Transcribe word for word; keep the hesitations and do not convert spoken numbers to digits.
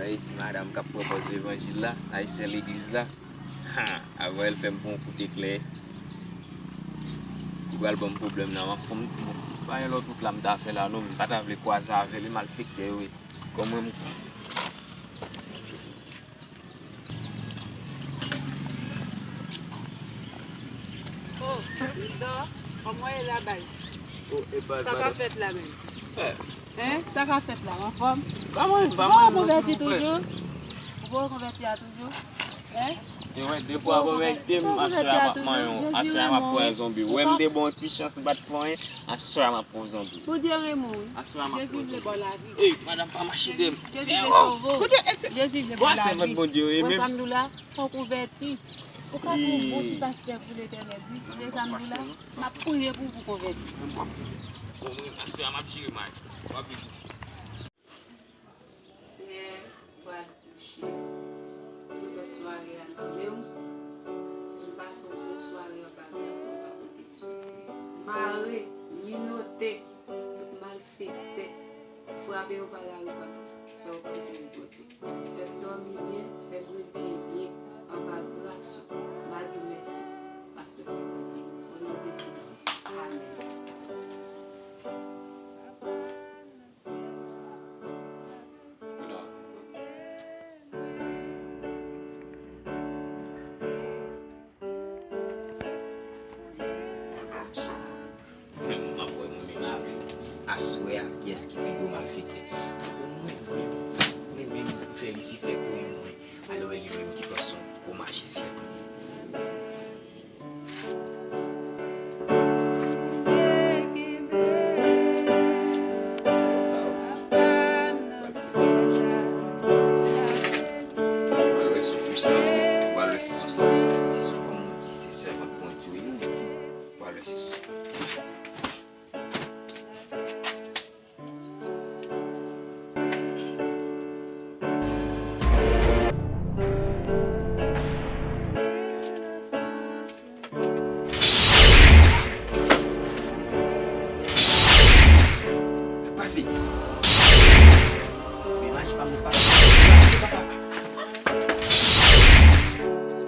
Sa vle di madanm k ap pran pòz levanjil la, ayisyen legliz la. Ha! Avan l fè m pran yon kout eklè, li pral ban m pwoblèm la. M ap fè m pa yon lòt wout la m ta fè la non, m pa ta vle kwaze avè li, malfektè yo ye. Kòman m Oh, Nidor, kòman w ye la, baz? Oh, e baz, sa k ap fèt la menm? Hein? Sa k ap fèt la? Anfòm? Ou poko konvèti toujou? Ou poko konvèti a toujou? Hein? E wè, depi w konvèti m, aswè a m ap manyen w, aswè a m ap pran zonbi. Ou wè m te ba w ti chans, m pa t fè anyen, aswè a m ap pran zonbi. Bondye renmen w, wi. Aswè a m ap pran zonbi. Jezi vle ba w lavi. Ey, madanm, pa mache de m. Jezi vle sove w. Kote, e se, Jezi vle ba w lavi. Bondye, wi, men. Wè sa m di w la? Fò w konvèti. Ou ka fè yon bon ti pastè pou Letènèl, wi. Ou wè sa m di w la? M ap priye pou w pou w konvèti. Bon, mwen, pastè a, m ap jere mal. W ap vizite. Senyè, m pral kouche. Pou lòt sware a nan men w. Pou m pase yon bon sware anba gras ou, anba pwoteksyon w, Senyè. Mare, minote tout malfektè. Frape yo pa larepantans. Fè yo panse li Bondye. Fè m dòmi byen, fè m reveye byen anba gras ou. M a di w mèsi, paske se Bondye. O non de Jezi. Amèn. Fè m, m ap wè mwen menm avè w. Aswè a, kiyès ki pi gwo malfektè? Mwen menm, mwen menm, m fè Lisifè kouri mwen. Alò, e li menm ki panse yon gwo majisyen li ye. Pral wè si w pwisan, pral wè si se, si se kòm ou di, se sèvant Bondye ou ye, ou di. Pral wè si se sa.